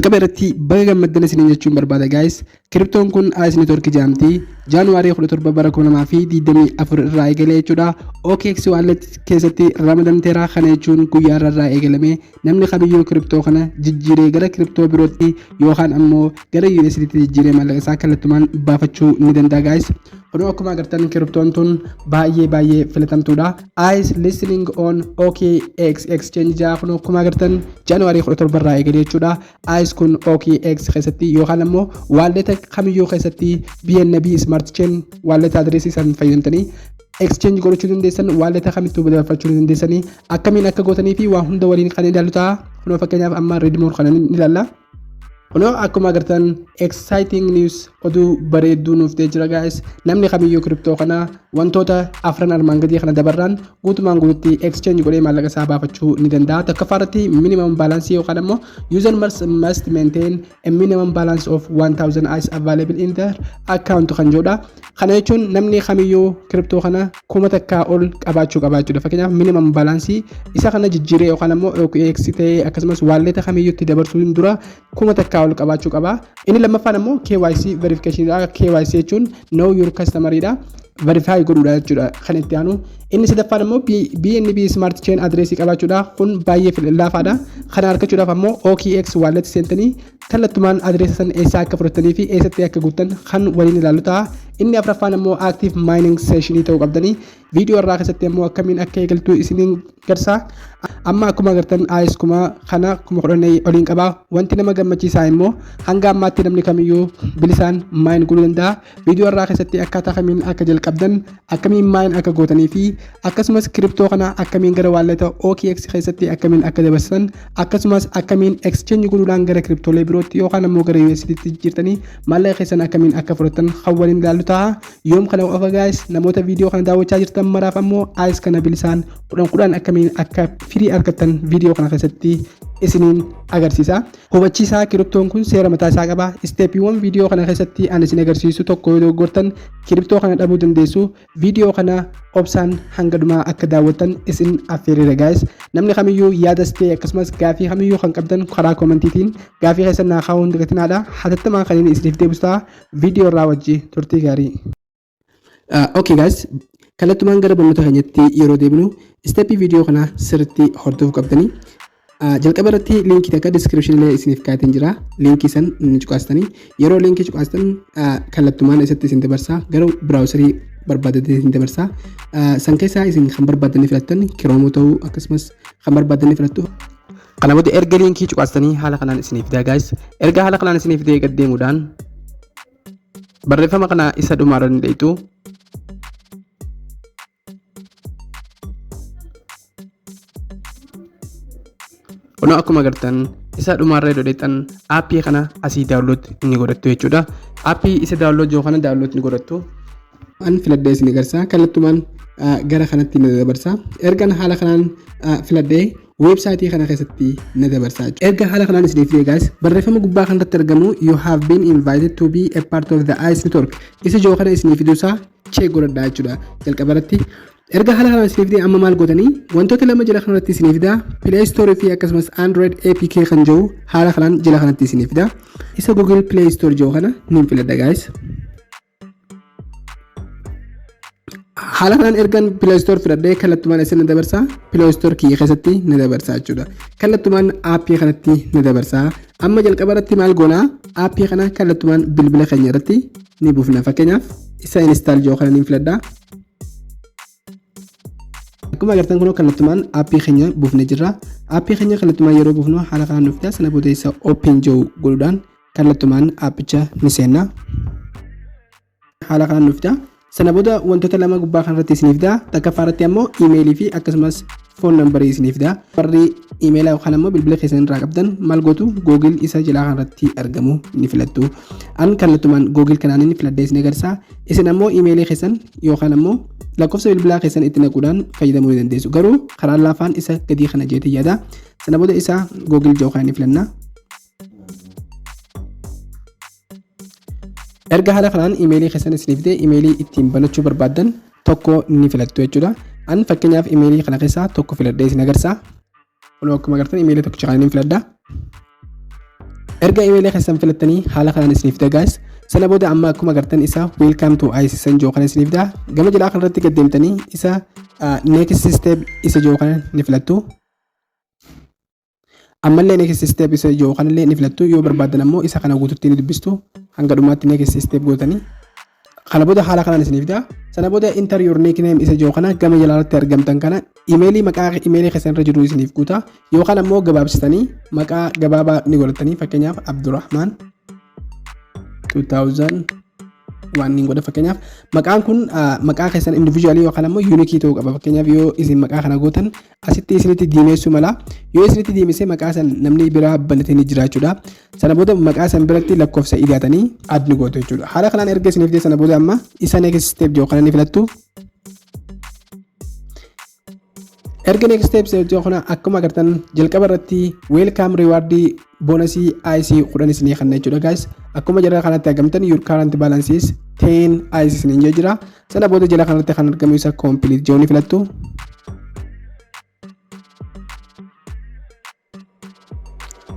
Jalqaba irratti baga gammaddan isiniin jechuun barbaada guys. Kiriptoon kun ICE Network jedhamti. Jaanuwaarii 17 bara 2024 irraa eegalee jechuudha. OKX Wallet keessatti ramadamteera. Kana jechuun guyyaa irraa irraa eegalamee namni kamiyyuu kiriptoo kana jijjiiree gara kiriptoo birootti yookaan ammoo gara USDT jijjiiree maallaqa isaa kallattumaan baafachuu ni danda'a guys. Kunoo akkuma agartan kiriptoon tun baay'ee baay'ee filatamtuudha. ICE listening on OKX exchange jaa kunoo akkuma agartan January 17 irraa eegalee jechuudha. ICE kun OKX keessatti yookaan ammoo waalleeta kamiyyuu keessatti BNB Smart Chain waalleeta adireesii san fayyadamtanii exchange godhachuu dandeessan, waalleeta kamittuu dabarfachuu dandeessanii akkamiin akka gootanii fi waa hunda waliin kan ilaallu ta'a. Kunoo fakkeenyaaf amma read more kana ni ilaalla. Kunoo akkuma agartan exciting news, oduu bareedduu nuuf ta'ee jira guys. Namni kamiyyuu kiriptoo kana wantoota afran armaan gadii kana dabarraan guutumaan guututti exchange godhee maallaqa isaa baafachuu ni danda'a. Tokkoffaa irratti minimum balance yookaan ammoo user must maintain a minimum balance of 1000 ICE available in their account kan jedhudha. Kana jechuun namni kamiyyuu kiriptoo kana 1000 ol qabaachuu qaba jechuudha. Fakkeenyaaf minimum balance isa kana jijjiiree yookaan ammoo OKX ta'ee akkasumas waalleeta kamiyyuutti dabarsuun dura 1000 ol qabaachuu qaba. Inni lammaffaan ammoo KYC verification dha. KYC jechuun know your customer dha. Verify godhuudha jechuudha kan itti aanu. Inni sadaffaan ammoo BNB Smart Chain address qabaachuudha. Kun baay'ee laafaadha. Kana argachuudhaaf ammoo OKX wallet seentanii kallattumaan address san eessaa akka fudhattanii fi eessatti akka guuttan kan waliin ilaallu ta'a. Inni afraffaan ammoo active mining session ta'uu qabdanii. Viidiyoo irraa keessatti ammoo akkamiin akka eegaltu isiniin garsaa. Amma akkuma agartan ICE kuma kana 10,000 oliin qaba. Wanti nama gammachiisaa immoo hanga ammaatti namni kamiyyuu bilisaan mine godhuu danda'a. Viidiyoo irraa keessatti akkaataa kamiin akka jalqabdan, akkamiin mine akka gootanii fi akkasumas kiriptoo kana akkamiin gara waalleta OKX keessatti akkamiin akka dabarsan, akkasumas akkamiin exchange godhuudhaan gara kiriptoolee birootti yookaan ammoo gara USDT jijjiirtanii maallaqa keessan akkamiin akka fudhattan kan waliin ilaallu ta'a. Yoom kana qofa guys, namoota viidiyoo kana daawwachaa jirtan maraaf ammoo ICE kana bilisaan kudhan kudhan akkamiin akka firii argattan viidiyoo kana keessatti isiniin agarsiisa. Hubachiisaa, kiriptoon kun seera mataa isaa qaba. Isteeppiiwwan viidiyoo kana keessatti ani isin agarsiisu tokko yoo dogoggortan kiriptoo kana dhabuu dandeessu. Viidiyoo kana obsaan hanga dhumaa akka daawwattan isin affeereera guys. Namni kamiyyuu yaadas ta'e akkasumas gaafii kamiyyuu kan qabdan karaa koomentiitiin gaafii keessan naa kaa'uu hin dagatinaadha. Hatattamaan kan inni isiniif deebisu ta'a. Viidiyoo irraa wajji turtii gaarii. Okay guys, kallattumaan gara barnoota keenyatti yeroo deebinu isteeppii viidiyoo kana sirriitti hordofuu qabdanii. Jalqaba irratti liinkii takka diskiripshinii illee isiniif kaa'ateen jira. Liinkii san ni cuqaastanii, yeroo liinkii cuqaastan kallattumaan isatti isin dabarsa, gara biraawusarii barbaadatee isin dabarsa. San keessaa isin kan barbaadanii filattan kiroomoo ta'uu akkasumas kan barbaadanii filattu. Kana booda erga liinkii cuqaastanii haala kanaan isiniif fidaa guys. Erga haala kanaan isiniif fidee gad deemuudhaan barreeffama kana isa dhumaarra ni dheeytu. Kunoo akkuma agartan isa dhumaarra yeroo dheexan aappii kana asii daawunlood ni godhattu jechuudha. Aappii isa daawunlood jiru kana daawunlood ni godhattu. An filadhee isin agarsiisa. Kallattumaan gara kanatti na dabarsa. Ergan haala kanaan filadhee weebsaayitii kana keessatti na dabarsa. Erga haala kanaan isiniif fide guys, barreeffama gubbaa kanarratti argamu "You have been invited to be a part of the ICE network" isa jiru kana isiniif fiduusaa check godhadhaa jechuudha. Jalqaba irratti erga haala kanaan isiniif fide amma maal gootanii, wantoota lama jala kanarratti isiniif fida: Play Store fi akkasumas Android APK kan jiru haala kanaan jala kanatti isiniif fida. Isa Google Play Store jiru kana niin filadha guys. Haala kanaan ergan Play Store filadhee kallattumaan isin na dabarsa, Play Store kiyya keessatti na dabarsa jechuudha. Kallattumaan aappii kanatti na dabarsa. Amma jalqaba irratti maal goonaa? Aappii kana kallattumaan bilbila keenya irratti ni buufna. Fakkeenyaaf isa install jiru kana ni filadha. Akkuma agartan kun kallattumaan aappii keenya buufnee jirra. Aappii keenya kallattumaan yeroo buufnu haala kanaan nuuf fida. Sana booda isa open jiru godhuudhaan kallattumaan aappicha ni seenna. Haala kanaan nuuf fida. Sana booda wantoota lama gubbaa kanarratti isiniif fida. Takkaffaa irratti ammoo iimeelii fi akkasumas phone numberii isiniif fida. Warri iimeelaa yookaan ammoo bilbila keessan irraa qabdan maal gootu? Google isa jalaa kanarratti argamu ni filattu. An kallattumaan Google kanaan inni filadhee isin agarsiisa. Isin ammoo iimeelii keessan yookaan ammoo lakkoofsa bilbilaa keessan itti naquudhaan fayyadamuu ni dandeessu. Garuu karaa laafaan isa gadii kana jeetii yaada. Sana booda isa Google jiru kana ni filanna. Erga haala kanaan imeelii keessan isiniif fide, imeelii ittiin banachuu barbaaddan tokko ni filattu jechuudha. An fakkeenyaaf imeelii kana keessaa tokko filadhee isin agarsiisa. Kun akkuma agartan imeelii tokkicha kana ni filadha. Erga imeelii keessan filattanii haala kanaan isiniif fida guys. Sana booda amma akkuma agartan isa "Welcome to ICE" san jiru kana isiniif fida. Gama jalaa kanarratti gad deemtanii isa "Next step" isa jiru kana ni filattu. Ammallee "Next step" isa jiru kanallee ni filattu. Yoo barbaadan ammoo isa kana guututti ni dubbistu, hanga dhumaatti "Next step" gootanii. Kana booda haala kanaan isiniif fida. Sana booda "Enter your nickname" isa jiru kana gama jalaatti argamtan kana imeelii maqaa imeelii keessan irra jiru isiniif guuta. Yookaan ammoo gabaabsitanii maqaa gabaabaa ni godhatanii, fakkeenyaaf Abdurrahman 2000 waan niin godha. Fakkeenyaaf maqaan kun maqaa keessan individual yookaan ammoo unique ta'uu qaba. Fakkeenyaaf yoo isin maqaa kana gootan asitti isinitti diimeessuu mala. Yoo isinitti diimessee maqaa san namni biraa banatee ni jira jechuudha. Sana booda maqaa san biratti lakkoofsa idaatanii add ni gootu jechuudha. Haala kanaan erga isiniif ta'e, sana booda amma isa "Next step" jiru kana ni filattu. Erga "Next step" jiru kana akkuma agartan jalqaba irratti welcome reward bonus IC 10 isinii kenna jechuudha guys. Akkuma jala kanatti argamtan "Your current balance is 10 IC" isiniin jee jira. Sana booda jala kanatti kan argamu isa "Complete" jiru ni filattu.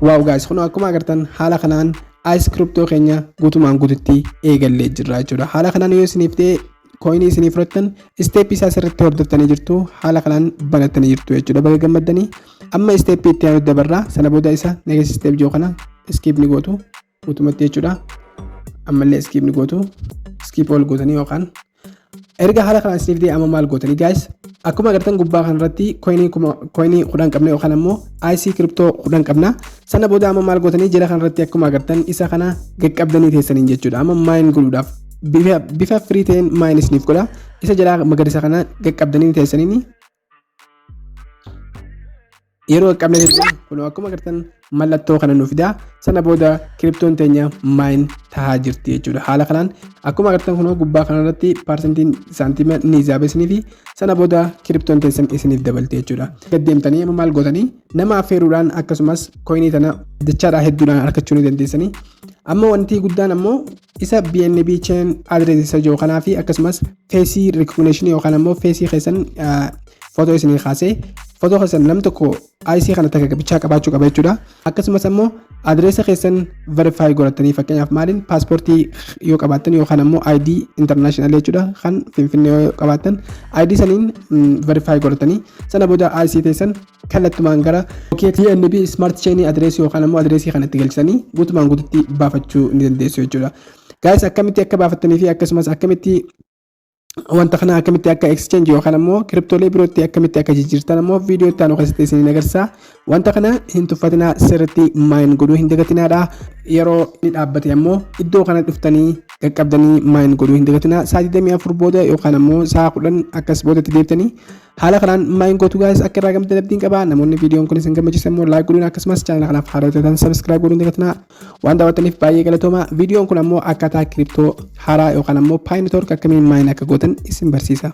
Wow guys, kun akkuma agartan haala kanaan ICE crypto keenya guutumaan guututti eegallee jirra jechuudha. Haala kanaan yoo isiniif ta'e coinii isiniif fudhattan, stepii isaa sirriitti hordoftanii jirtu, haala kanaan banattanii jirtu jechuudha. Baga gammaddanii. Amma stepii itti aanu dabarraa. Sana booda isa "Next step" jiru kana skip ni gootu guutumatti jechuudha. Ammallee skip ni gootu, skip all gootanii. Yookaan erga haala kanaan isiniif ta'e amma maal gootanii guys? Akkuma agartan gubbaa kanarratti coinii 10 qabna yookaan ammoo IC crypto 10 qabna. Sana booda amma maal gootanii? Jala kanarratti akkuma agartan isa kana qaqqabdanii teessaniin jechuudha. Amma mine godhuudhaaf bifa free ta'een mine isiniif godha. Isa jalaa magariisa kana qaqqabdanii teessaniin, yeroo qaqqabne teessan kun akkuma agartan mallattoo kana nuuf fida. Sana booda cryptoon teenya mine tahaa jirti jechuudha. Haala kanaan akkuma agartan kunoo gubbaa kanarratti percentiin saantima ni izaaba fi sana booda cryptoon teessan isiniif dabalte jechuudha. Gaddeemtanii amma maal gootanii? Nama affeeruudhaan akkasumas coinii tana dachaadhaa hedduudhaan argachuu ni dandeessanii. Amma wanti guddaan ammoo isa BNB chain address isa jiru kanaa fi akkasumas face recognition yookaan ammoo face keessan footoo isinii kaasee footoo keessan nam tokko IC kana takka bichaa qabaachuu qaba jechuudha. Akkasumas ammoo adreesa keessan verify godhatanii, fakkeenyaaf maaliin, paaspoortii yoo qabaattan yookaan ammoo ID international jechuudha, kan Finfinnee yoo qabaattan, ID saniin verify godhatanii sana booda IC teessan kallattumaan gara BNB Smart Chain adreesii yookaan ammoo adreesii kanatti galchisanii guutumaan guututti baafachuu ni dandeessu jechuudha. Guys, akkamitti akka baafattanii fi akkasumas akkamitti wanta kana akkamitti akka exchange yookaan ammoo cryptolee birootti akkamitti akka jijjiirtan ammoo viidiyoo itti aanu keessatti isin agarsiisa. Wanta kana hin tuffatinaa, sirriitti mine godhuu hin dagatinaadha. Yeroo inni dhaabbate ammoo iddoo kana dhuftanii qaqqabdanii mine godhuu hin dagatinaa. Sa'a 24 booda yookaan ammoo sa'a 10 akkas boodatti deebitanii haala kanaan mine gootu guys. Akka irraa gammadan abdiin qaba. Namoonni viidiyoon kun isin gammachiise immoo like godhuun akkasumas channel kanaaf haaraa ta'an subscribe godhuun dagatinaa. Waan daawwattaniif baay'ee galatooma. Viidiyoon kun ammoo akkaataa crypto haaraa yookaan ammoo Pi Network akkamiin mine akka gootan isin barsiisa.